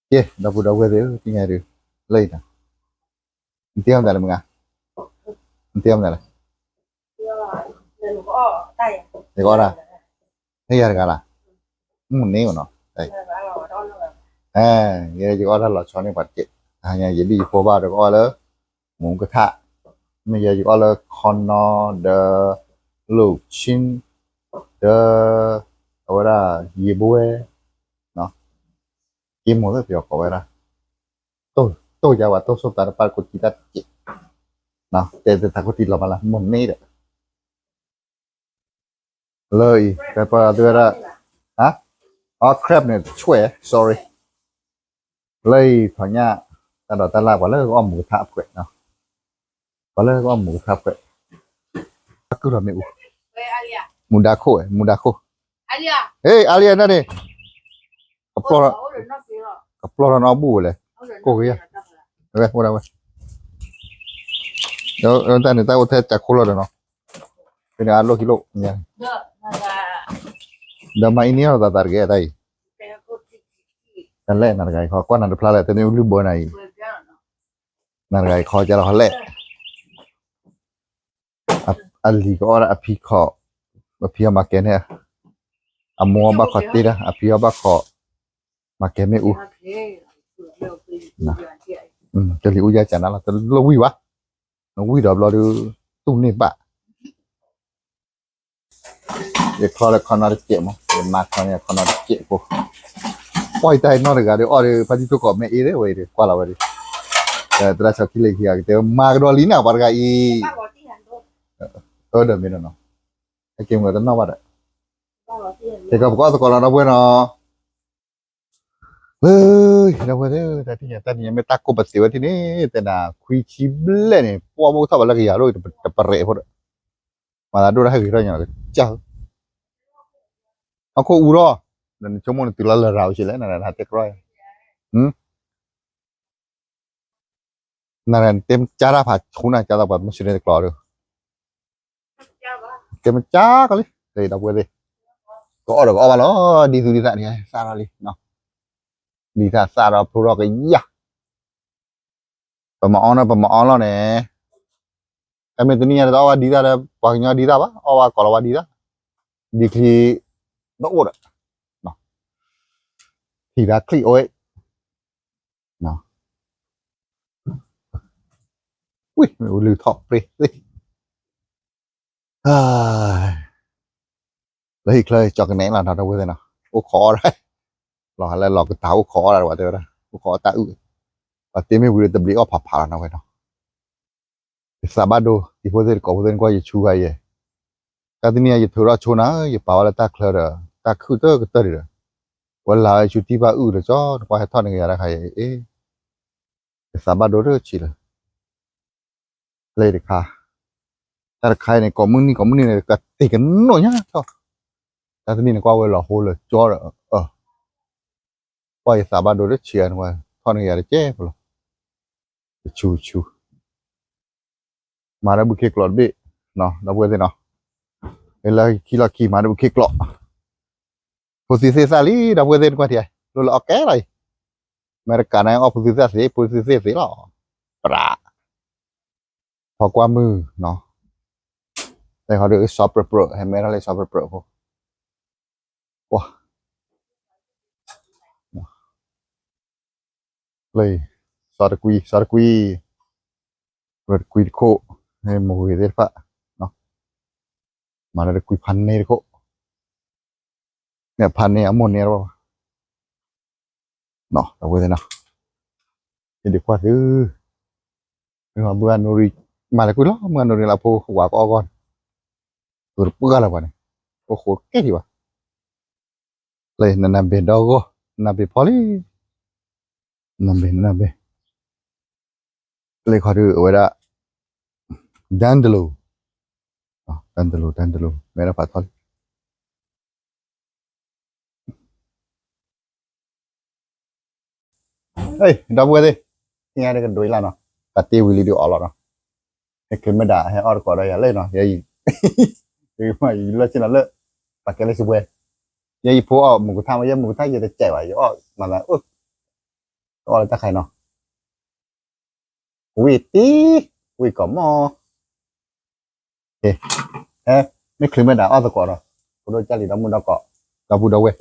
ကဲ ဒီပုၢ်ဒီဝဲၢ်သ့ၣ်ဧၢ သ့ၣ်ညါဒုး လၢအံၤနီၤ နတ့အီၣ်မနုၤလဲၣ်မ့ၢ်ဂ့ၤ, နတ့အီၣ်မနုၤလဲၣ်, ယကအီၣ်တၢ်, ဟဲယၤတဂၤလီၤ, မုၢ်န့ၣ်နီၤ, ယကအီၣ်တၢ်လီၤဆီန့ၢ်ပှၤတကဲး, ယဒ်ယဖိဘၣ်ဒီးကအီၣ်လၢ မူကထၣ်, မ့ၢ်ယဲယကအီၣ်လၢခီနီဒီး လိာ်ဆ့, ဒီး အဝဲဒၣ် ယံာ်ဘဝဲ, က့မိၢ်သ့ၣ်ပယီၤကိးဝဲဒၣ်, တိၢ်ယါဝဲတိၢ်ဆိၣ်သးတပၣ်တကိးတံၢ်တၢ်တကဲး, တဲသးကိးတံၢ်လီၤမးလၢ မုၢ်န့ၣ်ဒီး လၢအံၤ ပပှၤသုဝဲဒၣ်, အီ crab န့ၣ် ဆွဲ sorry, လၢအံၤ ထီၣ်ညၣ် တၢ်ဒိးတၢ်လၢ် ပှၤလၢကအီၣ်မူကထၣ်အဖှဲးနီၤ, ပှၤလၢကအီၣ်မူကထၣ်အဖှဲး, တၢ်ကုၢ်ထီၣ်မ့ၣ်အူ, မူဒါခိၣ်ဝဲ မူဒါခိၣ်, ဟ့ၣ် အါလံအါန့ၣ်, ကပျီထီၣ်နီၢ်ဘူၣ်ဝဲလဲၣ်, ကိၢ်ကယၤ, ဝဲဝဲဝဲ, တၢ်န့ၣ် တၢ်အိၣ်ထဲကၢခိၣ်လီၤဒီးနီၤ, ဖဲန့ၣ်အလိၣ်ခံလိၣ်, ဒီးမၤအံၤန့ၢ်အီၤသးသးတဂ့ၤတၢ်အံၤ, တၢ်လဲၣ်နၤတဂၤအံၤခီ ကွၢ်နၤတဖျါလဲၣ် တမ့ၢ်အူလုၢ်ဘၢနၤအံၤ, နၤတဂၤအံၤခီကလီၤဟီလဲၣ်, အလံၤကအီၣ်ဒၣ်အဖံခီၣ်, အဖံအီၤမၤကဲန့ၣ်, အမိၢ်အီၤဘၣ်ခီၣ်တ့ဒၣ် အဖံအီၤဘၣ်ခီၣ်, မၤကဲမ့ၣ်အူ, တလံၤအူယါကနါလီၤ တလိၣ်ဝံၣ်ဘၣ်, နဝံၣ်ဒီးဘျီဒုး, တူၢ်န့ၢ်ဘၣ် ယချီလၢခီနီတစဲးမး ယမၤခီန့ၣ်ခီနီတစဲးဖိ, ပှၤအံၤတၢ်အံၤနီၢ်တဂၤဒီးအီၣ်ဒီး ဖါတံၢ်ဖိကီးမ့ၢ်အ့ၣ်သ့ၣ်ဝဲအံၤဒီး ကွၢ်လီၤဝဲဒီး, သရၣ်ဆီခံလၢခံဂၤကတဲဝဲ မၤကဒီးလံနၤပှၤတဂၤအံၤ, အၢဒီးမ့ၢ်ဒီးနီၤ, ဟဲက့ၤမ့ၢ်တနီၣ်ဘၣ်ဒီး, ကဲကီးပကအီၣ်သကိးလီၤဒီပုၢ်ဝဲၢ်နီၤ လၢ ဒီပုၢ်ဝဲၢ်သ့ၣ် တၢ်ထံၣ်ညါ တၢ်ထံၣ်ညါ မ့ၢ်တၢ်ကိးပသ့ဝဲထံၣ်န့ၣ် တဲနၤ ခွံဆံဘျဲၣ်န့ၣ် ပှၢ်ဘိကထီၣ်ဘၣ်လၢကယၤလိၣ် တပရဲးဖိဒီး, မၤသးဒိၣ်တၢ်ဟဲဂ့ၤထီၣ်ညါလီၤ ကစၢ်ဧၢ, ဟီၣ်ခိၣ်အူထီၣ်, ဒီးနဆိကမိၣ်နတုၤလီၤလရာ်အိၣ်ဆံးလဲၣ် နတဲကြၢး, နတဲမ့ၢ်ကၢ်တၢ်ဖးဆူၣ်နၤ ကၢ်သးပှၤမုၢ်ဆ့ၣ်န့ၣ်တကျီဒီး, တဲမ့ၢ်ကၢ်ကီးလံ, ဒီပုၢ်ဝဲၢ်သ့ၣ်, ကအီၣ်ဒီးကအီၣ်ဘၣ်လီၤ ဒ်သူၣ်ဒ်သးန့ၣ် သၣ်ထီၣ်လံ, ဒ်သၣ်သၣ်ထီၣ်ဖျိထီၣ်ကယၤ, ပမၤအီၣ်နီၤ ပမၤအီၣ်လီၤန့ၣ်, တၢ်မ့ၢ်တနံၣ်ညါတအီၣ်ဘၣ်ဒ်သၣ်ဒီး ပှၤကညီဒ်သၣ်ဘၣ် အီၣ်ဘၣ်ကိးလီၤဝဲဒ်သၣ်, ဒ်ချံ, တအိၣ်ဒီး, ထံၣ်တၢ်ချံၣ်အိၣ်, ဝံၣ်မ့ၣ်အူလုၢ်ထီၣ်ပြ့သ့ၣ် လၢဟံၣ်ချၢကၠီကနဲလီၤနီၤ ဒီပုၢ်ဝဲၢ်သ့ၣ်နီၤ, အိၣ်ခိးအီၣ်ဒၣ်, လီၤဟးလၢလီၤကတၢ်အိၣ်ခိးအီၣ်ဒၣ်တဝဲတဲဝဲဒၣ် အိၣ်ခိးအီၣ်တၢ်အုၣ်, ပှၤတ့မ့ၢ်ဝံၤဒီးတဘျံးအီၣ်ဖးဖးလီၤနီၤဝဲနီၤ, ယသးဘၣ်ဒိ ယဖိသ့ၣ်တကိးဖိသ့ၣ်နကွၢ်ယဆူဂၤယဲၢ်, တၢ်တနံၣ်ညါယထုးထီၣ်ဆိနၤ ယပာ်ဝဲလၢတၢ်ချၢဒီး တၢ်ခုၣ်တၢ်ကတၢၢ်ဒံးဒီး, ဝဲလၢဝဲဆူတံၢ်ဘၣ်အုၣ်လၢကၠီ နကွၢ်ဟဲထီၣ်န့ၢ်ကယၤတၢ်ခါအံၤ, ယသးဘၣ်ဒိတဆံးလၢ လၢတခါ, တၢ်တခါအံၤန့ၣ် ကိးမုၢ်နံၤကိးမုၢ်နံၤန့ၣ် ကသ့ၣ်ကနိးညါထီၣ်, တၢ်တနံၣ်န့ၣ်ကွၢ်ဝဲလီၤဟိလၢကၠီဒီး, ကွၢ်ယသးဘၣ်ဒိတဆံးအါန့ၣ်ဝဲ ထီၣ်န့ၢ်ကယၤတကဲဖိလီၤ, တဆူဆူ မၤဒီးဘုခ့ကျိးတဘ့ၣ်, ဒီပုၢ်ဝဲၢ်သ့ၣ်နီၤ, လၢခံလီၢ်ခံ မၤဒီးဘုခ့ကျိး, ဖိသံသ့ၣ်သၣ်လံ ဒီပုၢ်ဝဲၢ်သ့ၣ်နကွၢ်ထံ, လိၣ်လၢအီၣ်ကဲလီၤအံၤ, အမဲရကၤန့ၣ် အီၣ်ဖိသံသၣ်သ့ ဖိသံသ့ၣ်သ့လီၤ, ပြး, ဖီကွၢ်မုၢ်နီၤ, တခီဒီးစီၤပြၢၢ်ပြၢၢ် ဟဲမဲထီၣ်လၢစီၤပြၢၢ်ပြၢၢ်ဖိ, ပှၤ လၢ စီၤတကွံ စီၤတကွံ, ရၢတကွံတခိၣ်, မ့ၢ်ဂ့ၤသ့ၣ်တဖၣ်, မၤလၢတကွံဖးန့ၢ်တခိၣ်, မ့ၢ်ဖးန့ၢ်အမိၢ်န့ၢ်တဘၣ်ဘၣ်, ဒီပုၢ်ဝဲၢ်သ့ၣ်နီၤ, ယဒုးကွၢ်သု, မ့ၢ်ဘုအနိရံ, မၤလၢကွံာ်လီၤ မုၢ်အနိရံလၢအဖိဝၤကအီၣ်ဂီၢ်န့ၣ်, သုတပှၢ်လၢၤပှၤန့ၣ်, အိၣ်ဃိးကဲထံၣ်ဘၣ် လၢနနၢ်ဘ့ၣ်ဒီဂီၢ်, နၢ်ဘ့ၣ်ဖီလံ, နၢ်ဘ့ၣ် နၢ်ဘ့ၣ်, လၢခီဒုးအဝဲဒၣ်, ဒၢၣ်တလိၤ, ဒၢၣ်တလိၤ ဒၢၣ်တလိၤ မဲထီၣ်ဖးထီလံ, ဒီပုၢ်ဝဲၢ်သ့ၣ်, သ့ၣ်ညါတကဒိးအံၤလၢနီၤ, ပတ့ဝံၤလံဒုးအီၣ်လီၤနီၤ, ဟဲက့ၤမ့ၢ်ဒၣ် ဟဲအီၣ်တကိးဒီးယၤလၢနီၤ, ယဲယ, ယလၢဆ့နီၤလၢ, ပကဲလၢစုပွဲ, ယဲယဖိအီၣ်မုၢ်ကထါမး ယဲမုၢ်ကထါယဲတကဲးဘၣ် ယအီၣ်မၤသးအိၣ်, တအီၣ်လၢတၢ်ခါအံၤနီၤ, ဝံၣ်တံၢ်, ဝံၣ်ကီးမီၢ်, ဟဲ, မ့ၢ်ချုးမ့ၢ်ဒၣ်အီၣ်သကိးဒီး, ဖိဒိၣ်ကၢ်လံၤဒီမုၢ်ဒီကီး, ဒီပုၢ်ဒီဝဲၢ်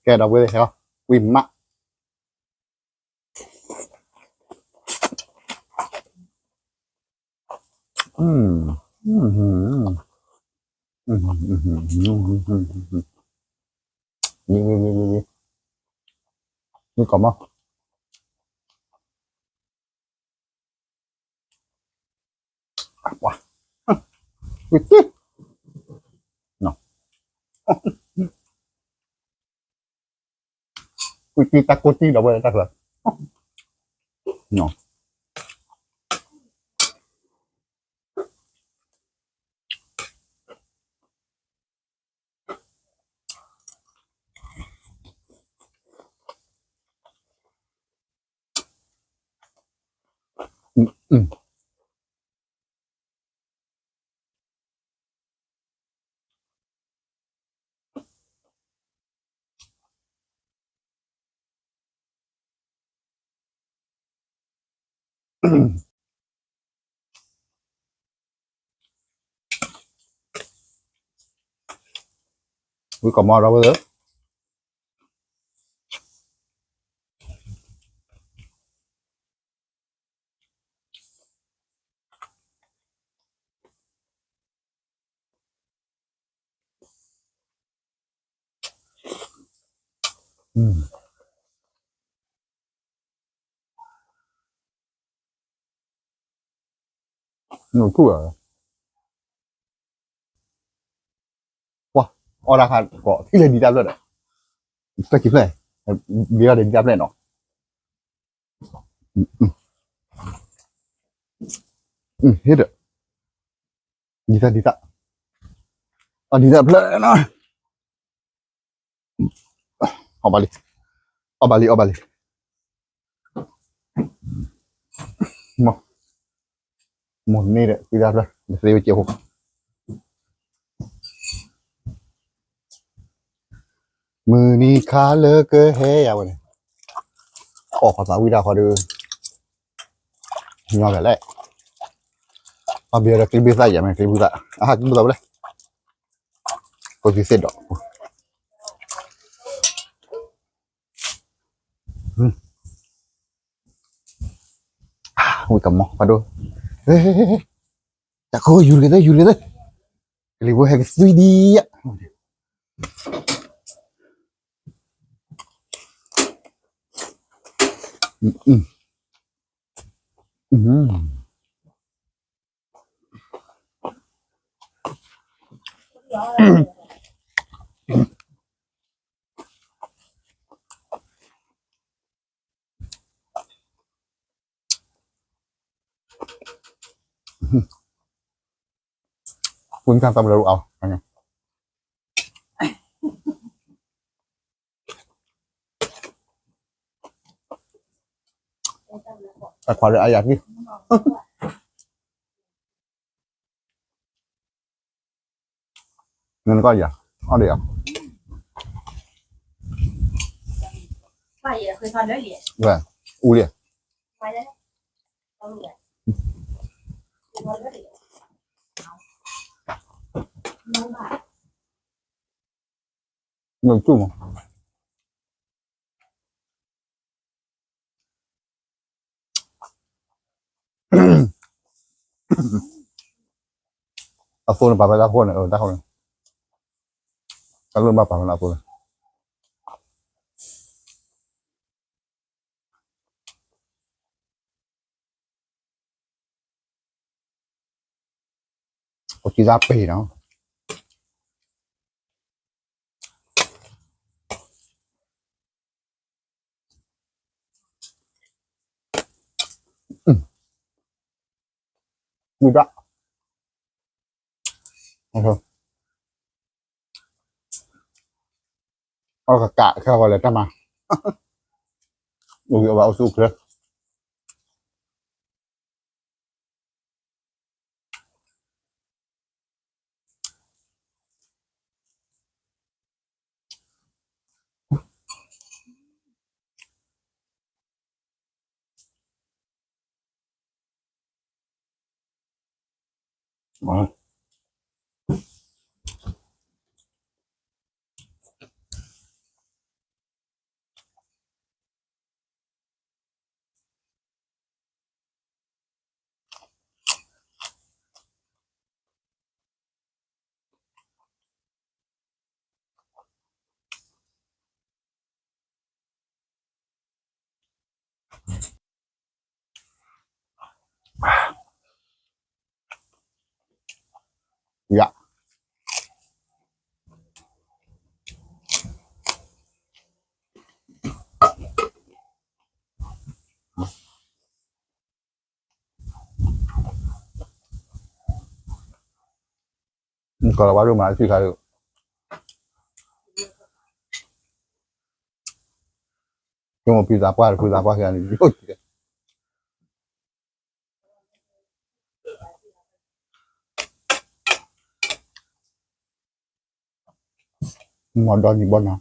ကဲဒီပုၢ်ဝဲၢ်, ဝံၣ်မး, ဝံၣ်ကီးမီၢ်, ကွၢ်, ကွၢ်တံၢ်, ကွၢ်တံၢ်တၢ်ကိၢ်တံၢ်ဒီပုၢ်ဝဲၢ်တၢ်ချၢ, ဝံၣ်ကီးမီၢ်ဒီပုၢ်ဝဲၢ်ဧၢ, နထူၣ်ဧါ, ပှၤ, အီၣ်တၢ်ခါကိးထံၣ်လၢဒံးတၢ်ဖျၢၣ်ဒီး, တၢ်ခံဖျၢၣ်, ဘ့အီၣ်ဒီးဒံးတၢ်ဖျၢၣ်နီၤ, ဟ့ၣ်ဒီး, ဒံးတၢ်ဒံးတၢ်, အီၣ်ဒံးတၢ်ဖျၢၣ်နီၤ အီၣ်ဘၣ်လံ, အီၣ်ဘၣ်လံ, အီၣ်ဘၣ်လံ, မိၢ်န့ၣ်ဒီး သံတၢ်ဖျၢၣ် နသ့ဝဲကဲးဖိ, မုၢ်နံၤခါလၢကဟဲယၤဝဲန့ၣ်, အီၣ်ခီၣ်သးဝံၣ်တၢ်ခီဒီး, ညီဖဲလဲၣ်, အဘ့ၣ်ဒီးကျံဘုသၣ်ယၤမ့ၢ်ကျံဘုသၣ်, အဟးကျံဘုသၣ်ဝဲလဲၣ်, ကိးသံသ့ၣ်ဒီး ဝံၣ်ကမီၤဖးဒိၣ်, တၢ်ခိၣ်ယူၤတက့ၤသ့ ယူၤတက့ၤသ့, ကလံၤဖိဟဲကသွံဒံးယၤ, ကွၢ်တၢ်တဘျီအီၤ, တၢ်ခွါလၢအယၤကံၢ် နကီၢ်ယၤ, အီၣ်ဒံးယၤ, ဝဲ, အူလံ, နတူၢ်မး အသိန့ၣ်ပာ်ဖဲတၢ်ဖိန့ၣ်, တၢ်ဖိန့ၣ်, တၢ်လိၣ်ဘၣ်ပာ်ဖဲလၢအသိန့ၣ် အိၣ်ကံသးပ့ၤနီၤ, မုၢ်ဒၣ်, အီၣ်ကကးခဲဂီၤလဲၤတၢ်မၤ, အိၣ်ဂ့ၤအီၣ်ဘၣ်အိၣ်ဆူၣ်အိၣ်ချ့. ယၤ ကီၢ်လီၤဝါဒိၣ်မးအဆံးခါဒီး ကမိၣ်ဖံသးပှၢ်တဖုသးပှၢ်ခံဂၤန့ၣ် မ့ၢ်ဒီနံၤဘီနၤ,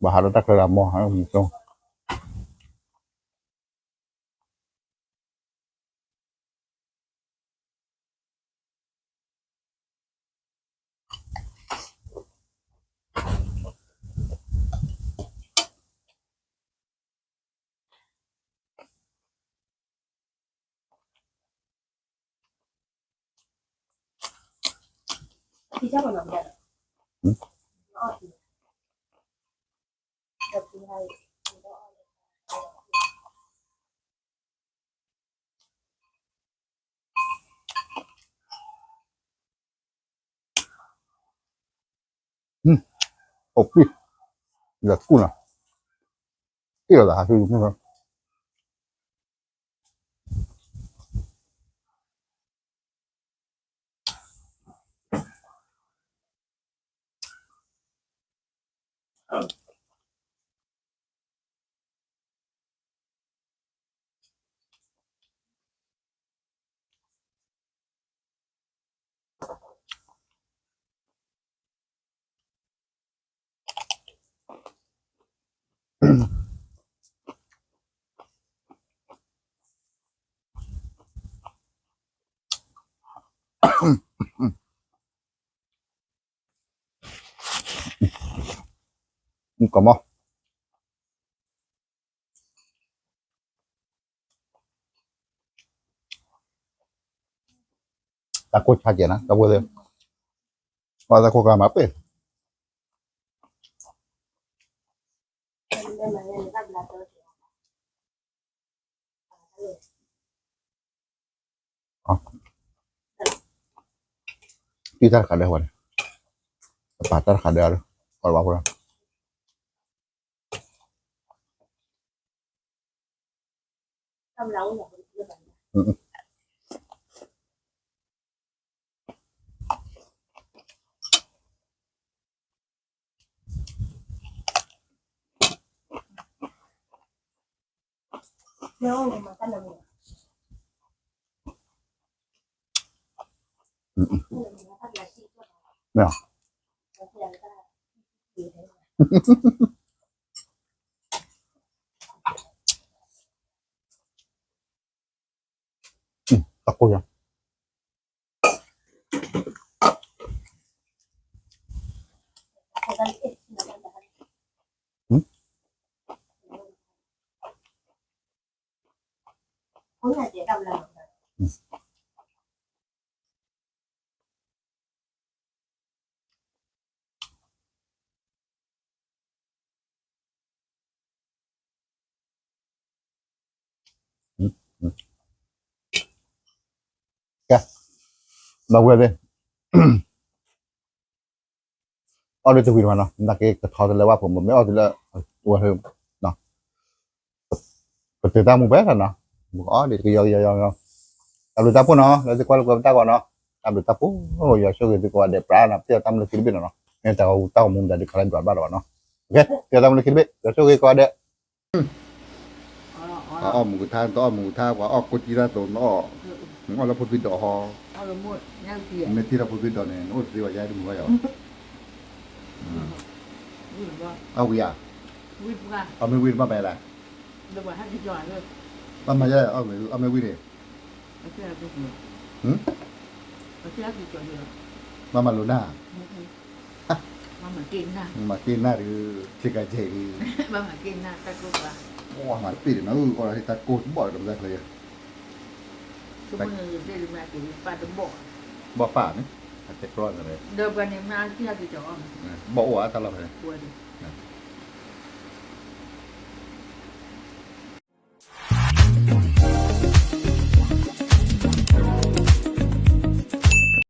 ဘၣ်ဟးဒီးတၢ်ချၢဒၣ်မီၢ်ဟးမုၢ်သိ အိၣ်ပံၢ် ယကူၣ်နၤ အ့ၣ်လီၤသးဟးဆူယကူၣ် ကမီၤ တၢ်ကိၢ်ဆါကဲနၤ တၢ်ဖိသ့ၣ် ပှၤတၢ်ကိၢ်ကျါမၤပ့ၢ် တံၢ်တၢ်တခါဒၢဝဲန့ၣ် ပာ်တၢ်တခါဒၢ ကီၢ်လီၤဝါဖိလီၤ မ့ၢ် တၢ်ကိၢ်ယၤ ကဲ ဘၣ်ဝဲသ့ၣ် အီၣ်ဒ်တဝံၤတမးနီၤ နာ်က့ကထီတလၢဝဲဖိ မ့ၢ်အီၣ်တလၢ ဝဲ ပတုာ်တၢ်မူဖဲနီၤ ပကအီၣ်ဒ်တကယီကယီကယီ တၢ်ဘျုးတၢ်ဖှိၣ်နီၤ လၢသုကွၢ်လၢကွဲပတၢ်ဂီၤနီၤ တၢ်ဘျုးတၢ်ဖှိၣ် ယွၤဆိၣ်ဂ့ၤသုကိးဂၤဒဲး ပြးနီၤ ပတၢ်မနုၤခံတဘ့ၣ်နီၤနီၤ မ့ၢ်တၢ်ဂီၤမူမတၤဒုးခးလၢဒွးဘၣ်လီၤဘၣ်နီၤ. ကဲ ကဲ တၢ်မနုၤခံတဘ့ၣ် ဒီးဆိၣ်ဂ့ၤကိးဂၤဒဲး အီၣ်မူကထါ တအီၣ်မူကထါ ပှၤအီၣ်ကိးကံသၣ်သိးနအီၣ်, နအီၣ်လၢဖိသံဒိးဟီ, မ့ၢ်ထံၣ်ထီၣ်ဖိသံဒိးန့ၣ် နအိၣ်တသ့ဘၣ် ယါတမုာ်ဘၣ်ယၤ, အီၣ်ဝံၤဧါ, အီၣ်မ့ၢ်ဝံၤတဘၣ်မးလဲၣ်, ဘၣ်မၤယါ အီၣ်မ့ၢ်ဝံၤန့ၣ်, ဘၣ်မၤလိနၢ် မၤက့ၤနၢ်ဒုး ထံကၤယဲၢ်ဒုး, မၤတပ့ၢ်ဒီးနအုၣ် အီၣ်လၢဟ့ၣ်တၢ်ကိၢ်တဘီၣ်ဒီးတၢ်ချၢယဲၢ်, ဘီၣ်ပၢ်န့ၣ် အတဲကြီန့ၣ်, ဘီၣ်အိၣ်အါတၢ်လီၢ်ဖဲန့ၣ်,